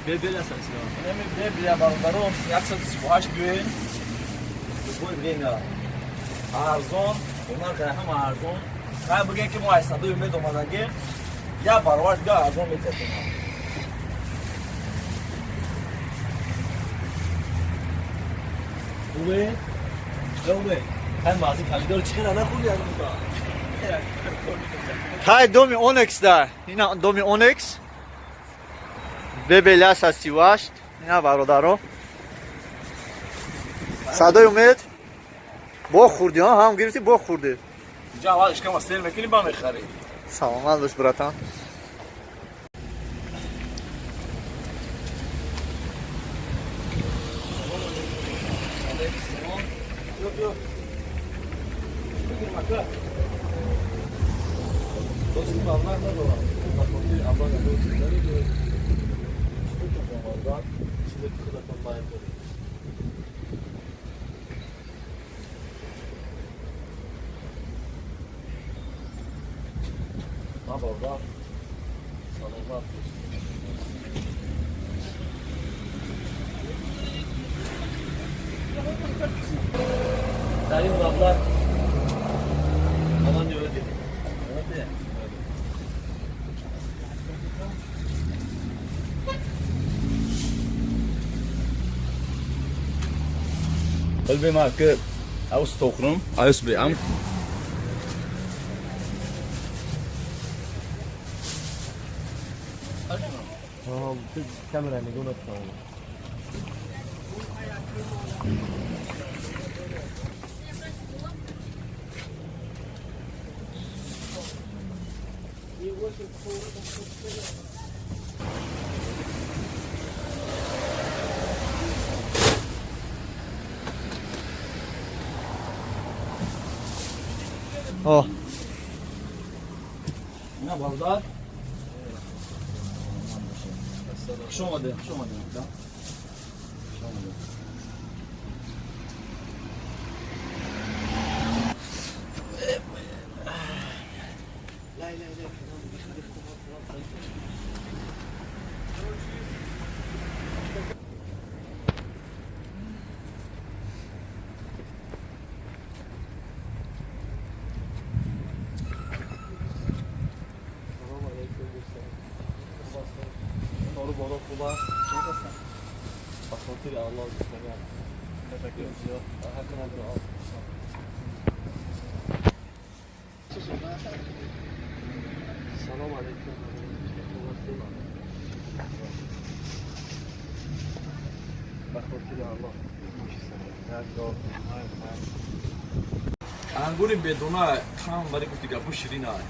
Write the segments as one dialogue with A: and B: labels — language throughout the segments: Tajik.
A: Бебел ҳастам.
B: Инами бебеля, бародарон, 138 биёен. Любое время. Арзон, нарх ҳама арзон. Хай бигем, ки мо аз Садои Умед омадагем. Як баробар дига арзон метиҳем. Хубе? Хубе. Хай мази помидор чӣ хела нахӯрди аз онҷо?
C: Тай доми Онекс да. Ина доми Онекс. Бебеля 38. Ина, бародаро. Садои Умед. Бо хӯрдӣ, ҳа? Ҳам гирифтӣ, бо хӯрдӣ.
B: Инҷа аввал ишкама сер мекунӣ, ба мехарӣ.
C: Саломат бош, братан.
B: Биё, биё. Бигир, мака. Дӯсти маблағ надорам. Ба хотири Аллоҳ ягон чиз намегиред. Чӣ мекунам, бародар? Чизе ки худатон майл доред. Ма, бародар. Саломат бош. Дар ин маблағ ба ман ёд диҳед. Ёд. Qalbi ma ke aus tokrum aus be am.
A: Камера нигоҳ накунам.
C: О,
B: На, бародар. Хуш омадед, хуш омадед. Да? Хуш омадед.
A: Салом алейкум, дӯстон.
B: Ору боро хуб аст. Ба хотири Аллоҳ, дӯстонам. Ташаккур зиёд. Ҳаққина дуо.
A: Салом алейкум. Хуб ҳастед? Ба хотири Аллоҳ. Як дор.
B: Ангури бедона кам, вале гуфти гапо ширин ай.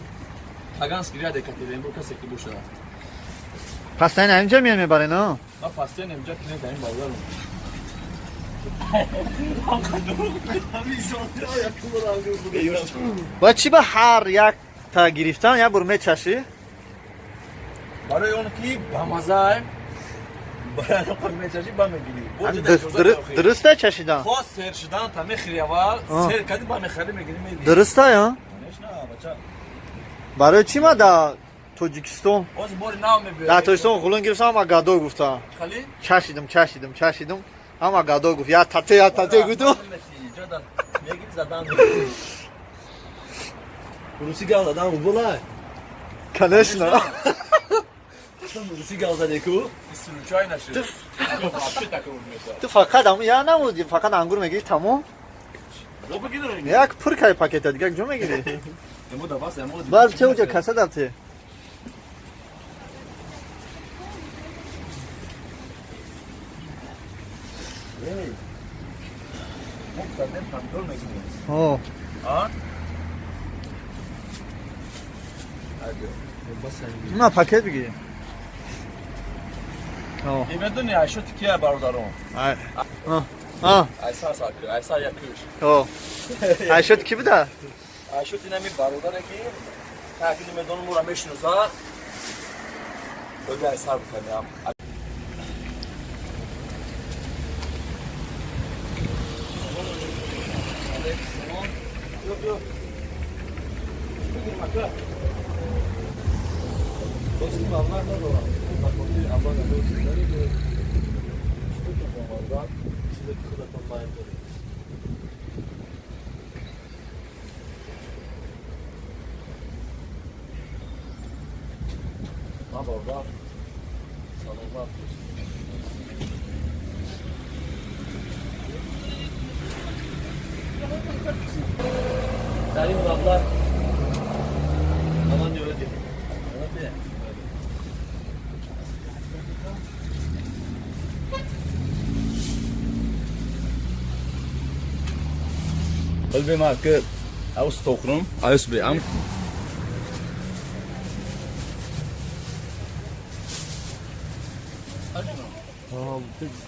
B: Таганский ряд Екатеринбург касе ки бошад.
C: Пас ин ҳаминҷа меян мебарен, а?
B: Ма пастен инҷа клиент ҳамин бародарам.
C: Ва чӣ ба ҳар як та гирифтан як бор мечашӣ?
B: Барои он ки бамазай, барои он мечашӣ, ба мегирӣ.
C: Дуруста чашидан?
B: Хо сер шудан та мехӯри аввал, сер кардӣ, ба мехарӣ, мегирӣ, медиҳӣ.
C: Дуруста, а?
B: Конечно, бача.
C: Барои чӣ ма дар Тоҷикистон
B: Ҳозир бори нав мебиёрӣ.
C: Дар Тоҷикистон ғулун гирифтам, ҳама гадо гуфтам.
B: Хали?
C: Чашидам, чашидам, чашидам, ҳама гадо гуфт, я тате, я тате гуфтум.
B: Мегирӣ, задан. Руси гап задан гулай.
C: Конечно.
B: Руси гап заде ку? Случайно шуд. Вообще такого
C: Ту фақат ам я намуди, фақат ангур мегирӣ, тамом. Як пур кай пакета, дигар ҷо мегирӣ? Бар те уҷа каса дафте. О, на, пакет бигирӣ. О,
B: Медони айшоти кия, бародарон?
C: Ай. А, а,
B: Айса сакр, айса якуш.
C: О. Айшот ки буда?
B: Айшоти нами бародаре ки таки медонам, мура мешиносад. Оди айсар бикунам. Биё, биё. Бигир, мака. Дӯсти маблағ надорам. Ба хотири Аллоҳ ягон чиз намегиред.
A: Бародар, саломат бошед.
B: Дар ин маблағ
A: Ба ман ёрӣ диҳед.
B: Қалби ма ки ав стокрум, аюс би ам.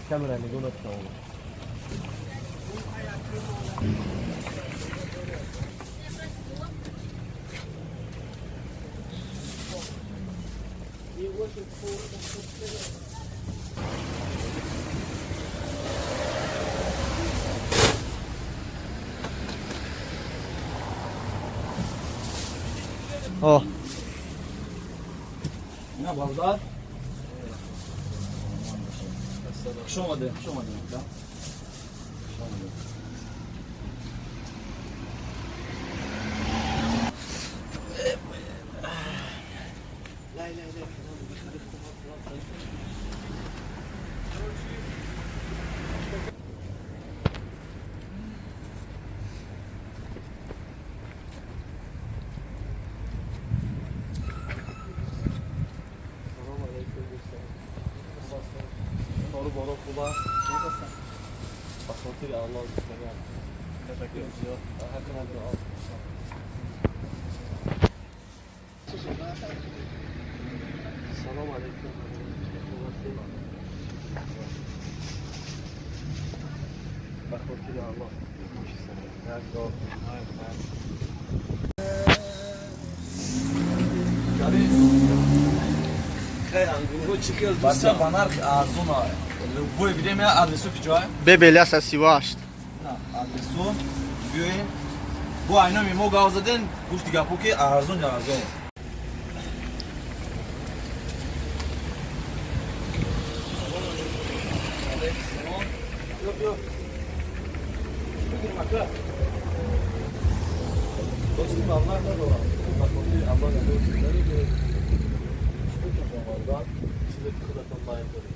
A: Камера нигоҳ накунам.
C: О,
B: Ина бародар. Хуш омадед, хуш омадед, да? Хуш омадед.
A: Салом алейкум, дӯстон. Хуб ҳастед? Кору боро хуб аст? Ба хотири Аллоҳ дӯстони. Ташаккур зиёд. Ҳаққи дуо. Салом алейкум. Хуб ҳастед? Ба хотири Аллоҳ. Як дор.
B: Бача ба нархи арзон, любое время адресу киҷоа?
C: Бебеляса 38.
B: На, адресу биёен. Бо айноми мо гав заден, гуфти гапо ки арзон арзон.
A: Дӯсти маблағ надорам. Ба хотири Аллоҳ ягон чиз намегиред. Чӣ мекардам, бародар? Чизе ки худатон майл доред.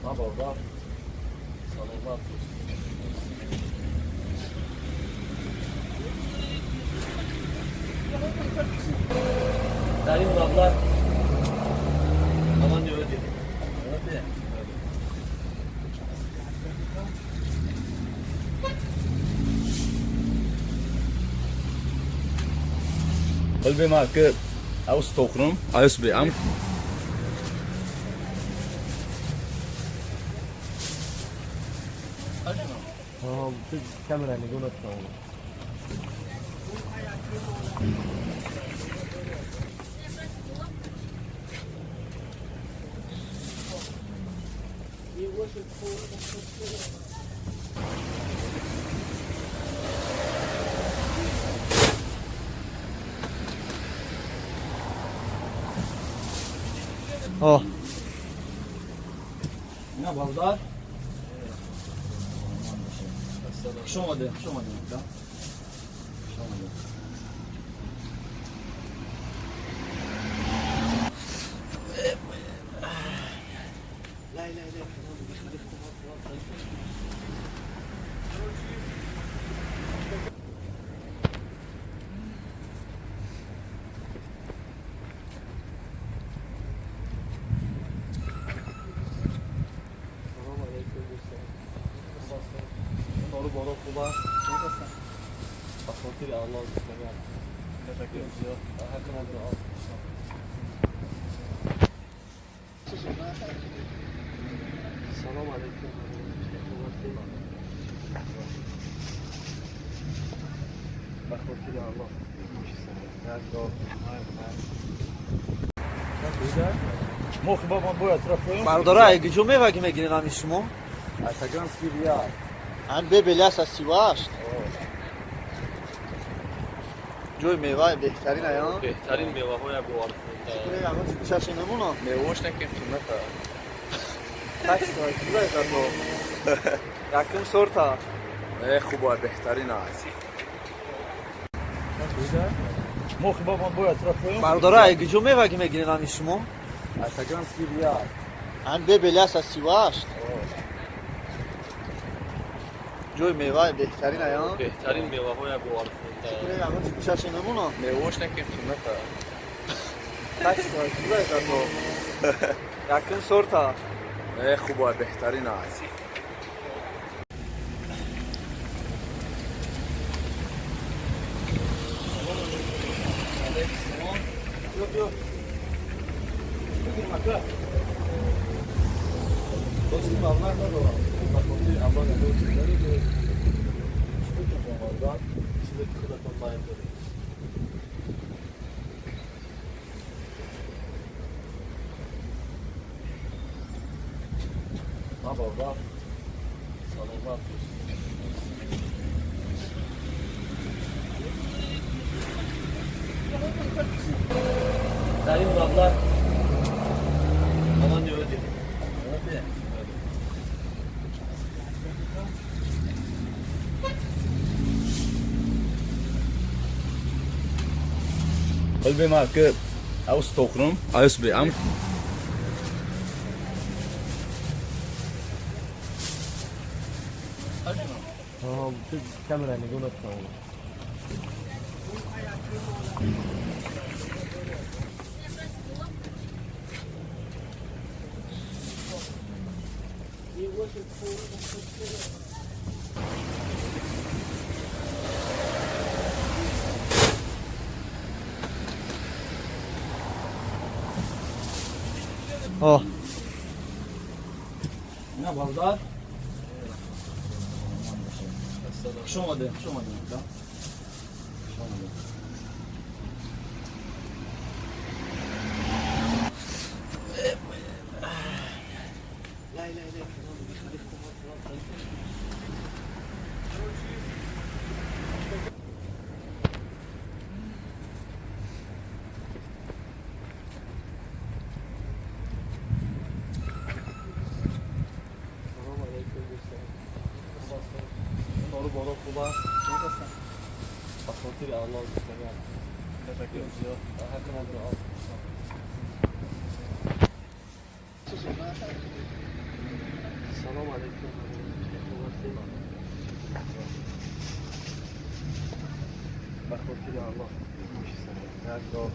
A: Ма бародар, саломат бошед.
B: Дар ин маблағ
A: Ба ман ёрӣ диҳед.
B: Қалби ма ки ав стокрум, аюс би ам.
A: Камера нигоҳ накунам.
C: О,
B: Ина бародар. Хуш омадед, хуш омадед, да? Хуш омадед.
A: Салом алейкум, дӯстон. Хуб ҳастед? Кору боро хуб аст? Ба хотири Аллоҳ дӯстони. Ташаккур зиёд. Ҳаққи дуо. Салом алейкум. Хуб ҳастед? Ба хотири Аллоҳ. Як дор.
B: Мо хиба ма бояд траф.
C: Бародаро, ай куҷо мева ки мегиред ами шумо?
B: Таганский ряд.
C: Ам бебеляса 38. Ҷои мева беҳтарин ая.
A: Беҳтарин меваҳоя бовар.
C: Чаши намуна.
A: Мевош наки қимата.
C: Такси куда зато. Якум сорта.
B: Хуба, беҳтарин аст. Мо хиба мо бояд трафоем.
C: Бардора, ай гиҷо мева ки мегирен ами шумо?
B: Таганский ряд.
C: Ан бебеляс аз 38. Ҷои мева беҳтарин ая.
A: Беҳтарин меваҳоя боваркунанда.
C: Чаши намуна.
B: Мевош не ки қимата.
C: Такси зато. Якум сорта.
B: Хуба, беҳтарин аст.
A: Дости маблағ надорам. Ба хотири Аллоҳ ягон чиз намегиред. Чӣ мекунед, бародар? Чизе ки худатон майл доред. На бародар, саломат бош. Дар ин маблағ ба ман ёд диҳед.
B: Qalbi ma ke aus tokrum, aus be am.
A: Камера нигоҳ накунам.
C: О,
B: На бародар. Хуш омадед, хуш омадед. Да? Хуш омадед.
A: Салом алейкум, дӯстон. Нору боро хуб аст? Ба хотири Аллоҳ дӯстониам. Ташаккур зиёд. Ҳаққамон дуо. Салом алейкум. Хуб ҳастед? Ба хотири Аллоҳ. Як дуо.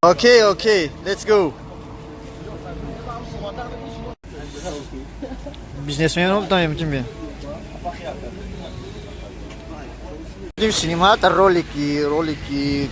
C: Okay, okay, let's go. Бизнесмен там тебе. Будем снимать ролики, ролики.